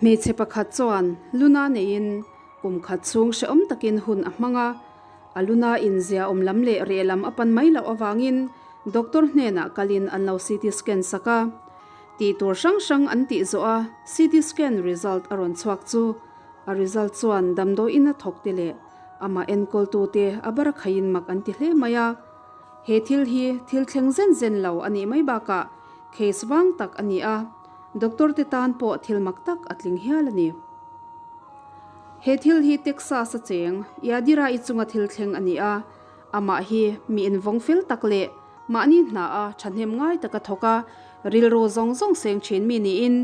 Hmeichhe pakhat chuan luna neiin kum khat chhung hrehawm takin hun a hmang a, a luna in ziaawm lam leh reh lam a pan mai loh avangin doctor hnenah kalin an lo CT scan sak a. Tih tur hrang hrang an tih zawh a CT scan result a rawn chhuak chu a result chuan damdawiin a thawk te leh amah enkawltute a bar khaiin mak an ti hle mai a. He thil hi thil thleng zen zen lo a nih mai bakah case vang tak a ni a, doctor te tan pawh thil mak tak a tling hial a ni. He thil hi Texas a cheng Yadira-i chunga thil thleng a ni a, amah hi mi invawng fel tak leh mahni hna a thahnem ngai taka thawk a, rilru zawng zawng seng thin mi niin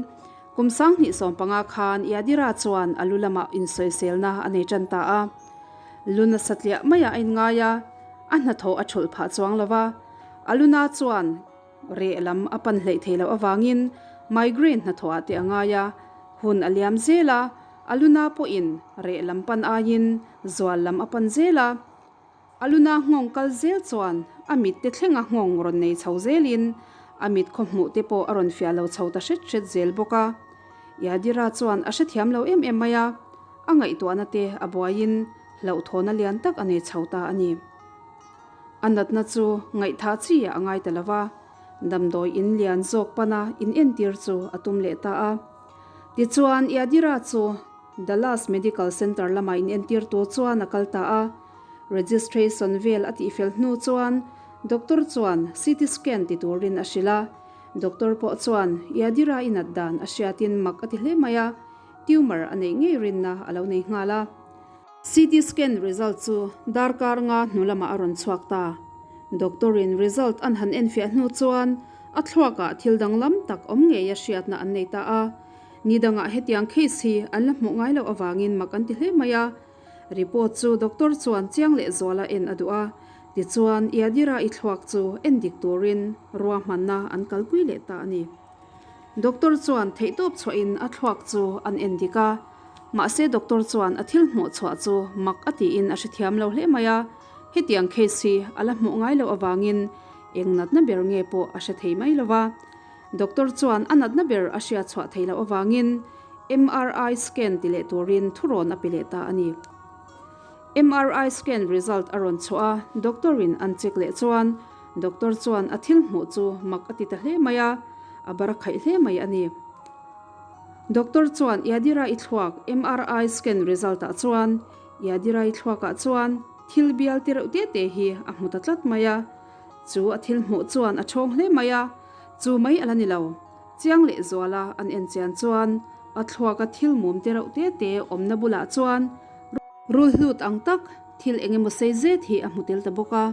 kum 2015 khan Yadira chuan a lu lamah insawiselna a nei tan ta a. Lu nasa tliah maiah a inngai a, a hnathawh a thulh phah chuang lo va, a luna chuan reh lam a pan hleih thei loh avangin migraine hnathawhah te a ngai a, hun a liam zel a, a luna pawhin reh lam pan aiin zual lam a pan zel a. A luna nghawng kal zel chuan a mit te thlenga nghawng rawn nei chho zelin a mit khaw hmuh te pawh a rawn fiah lo chho ta hret hret zel bawk a. Yadira chuan a hrethiam lo em em mai a, a ngaihtuahna te a buaiin hlauhthawna lian tak a nei chho ta a ni. A natna chu ngaihthah chi ah a ngai ta lo va, damdawi in lian zawk pana in entir chu a tum leh ta a. Tichuan Yadira chu Dallas Medical Center lama in entir tur chuan a kal ta a. Registration vel a tihfel hnu chuan doctor chuan CT scan ti turin a hrilh a. Doctor pawh chuan Yadira i nat dan a hriatin mak a ti hle mai a, tumor a neih ngei rinna a lo nei nghal a. CT scan result chu darkar nga hnu lamah a rawn chhuak ta. Doctor in result an han enfiah hnu chuan a thluakah thil danglam tak awm ngeia hriatna an nei ta a. Ni dangah hetiang case hi an la hmuh ngai loh avangin mak an ti hle mai a. Report chu doctor chuan chiang leh zuala en a duh a. Tichuan Yadira i thluak chu en dik turin ruahmanna an kalpui leh ta a ni. Doctor chuan theihtawp chhuahin a thluak chu an en dik a, mahse doctor chuan a thil hmuh chhuah chu mak a tiin a hrethiam lo hle mai a, hetiang case hi a la hmuh ngai loh avangin eng natna ber nge pawh a hre thei mai lo va. Doctor chuan a natna ber a hriat chhuah thei loh avangin MRI scan ti leh turin thurawn a pe leh ta a ni. MRI scan result a rawn chhuah a, doctor in an check leh chuan Doctor chuan a thil hmuh chu mak a ti ta hle mai a, a bar a khaih hle mai a ni. Doctor chuan Yadira i thluak MRI scan result ah chuan Yadira i thluak ah chuan thil bial ti reuh te te hi a hmu ta tlat mai a. Chu a thil hmuh chuan a chhawng hle mai a, chu mai a la ni lo. Chiang leh zuala an en chian chuan a thluak a thil mum te reuh te te awmna bulah chuan rul hlut ang tak thil eng emaw sei zet hi a hmu tel ta bawk a.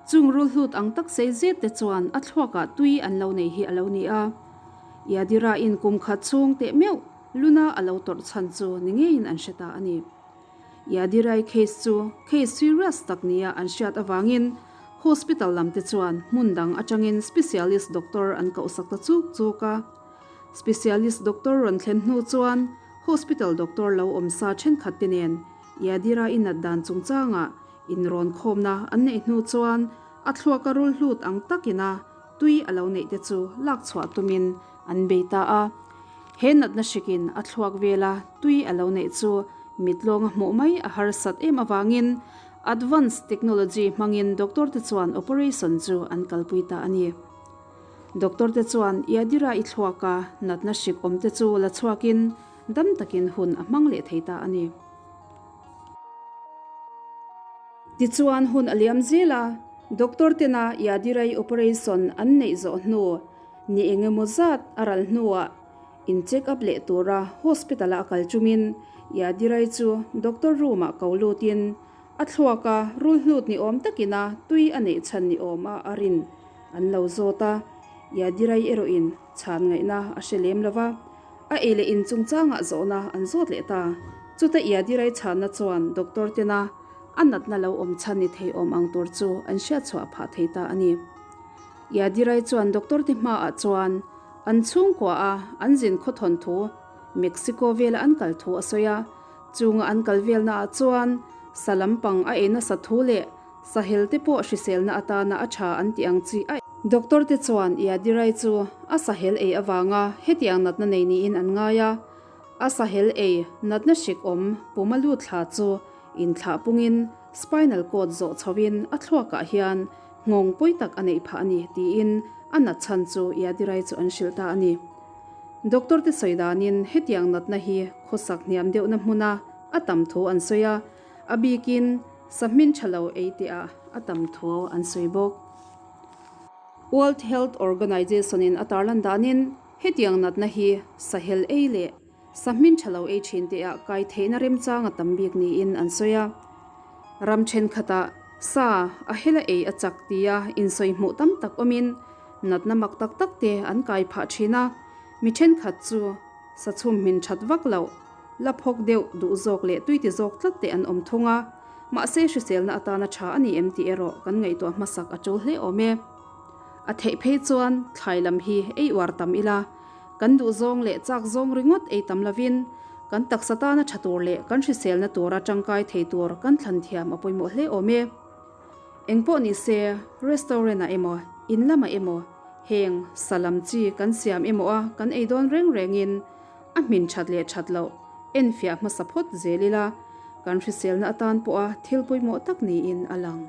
Chung rul hlut ang tak sei zet te chuan a thluakah tui an lo nei hi a lo ni a. Yadira in kum khat chhung teh meuh Luna a lo tawrh chhan chu ni ngeiin an hre ta a ni. Yadirai case chu case serious tak nia an hriat avangin hospital lam te chuan hmun dang atangin specialist doctor an kohsak ta chuk chuk a. Specialist doctor rawn thlen hnu chuan hospital doctor lo awm sa thenkhat te nen Yadira i nat dan chungchangah Inrawn khawmna an neih hnu chuan a thluaka rul hlut ang takina tui a lo neih te chu lak chhuah tumin an bei ta a. He natna hrikin a thluak vela tui a lo neih chu mit lawnga hmuh mai a harsat em avangin advance technology hmangin doctor te chuan operation chu an kalpui ta a ni. Doctor te chuan Yadira i thluaka natna hrik awm te chu la chhuakin dam takin hun a hmang leh thei ta a ni. Tichuan hun a liam zel a, doctor tena Yadirai operation an neih zawh hnu ni eng emaw zat a ral hnuah in check up leh tura hospital a a kal chungin Yadirai chu doctor room ah ko lutin a thluaka rul hlut ni awm takina tui a neih chhan ni awm a a rin an lo zawt a, Yadirai erawhin chhan ngaihna a hre lem lo va. A ei leh in chungchangah zawhna an zawt leh ta. Chuta Yadirai chhanna chuan doctor tena a natna lo awm chhan ni thei awm ang tur chu an hriatchhuah phah thei ta a ni. Yadirai chuan doctor te hmaah chuan an chhungkua a an zin khawthawn thu Mexico vela an kal thu a sawi a. Chunga an kal velnaah chuan sa lampang a ei nasa thu leh Sahel te pawh hriselna atana a tha an tih ang chi a. Doctor te chuan Yadirai chu a sahel ei avanga hetiang natna nei niin an ngai a. A sahel ei natna hrik awm puma lut thla chu inthlah pungin spinal cord zawh chhoin a thluakah hian nghawng pawi tak a neih phah a ni tiin a nat chhan chu Yadirai chu an hrilh ta a ni. Doctor te sawi danin hetiang natna hi khawsak hniam deuhna hmuna a tam thu an sawi a, a bikin sahmin tha lo ei teh ah a tam thu an sawi bawk. World Health Organization in a tarlan danin hetiang natna hi sahel ei leh sahmin tha lo ei thin teh ah kai theihna remchang a tam bik niin an sawi a. Ram thenkhatah sa a hela ei a chak tia insawi hmuh tam tak awmin natna mak tak tak te an kai phah thin a, mi thenkhat chu sa chhum hmin that vak loh, la phawk deuh duh zawk leh tui ti zawk tlat te an awm thung a, mahse hriselna atana tha a ni em tih erawh kan ngaihtuah hmasak a tul hle awm e. A theih phei chuan thlai lam hi ei uar tam ila, kan duh zawng leh chak zawng ringawt ei tam lovin kan taksa tana tha tur leh kan hriselna tura tangkai thei tur kan thlan thiam a pawimawh hle awm e. Engpawh ni se, restaurant-ah emaw, in lamah emaw, heng sa lam chi kan siam emaw a kan ei dawn reng rengin a hmin that leh that loh enfiah hmasa phawt zel ila, kan hriselna atan pawha thil pawimawh tak niin a lang.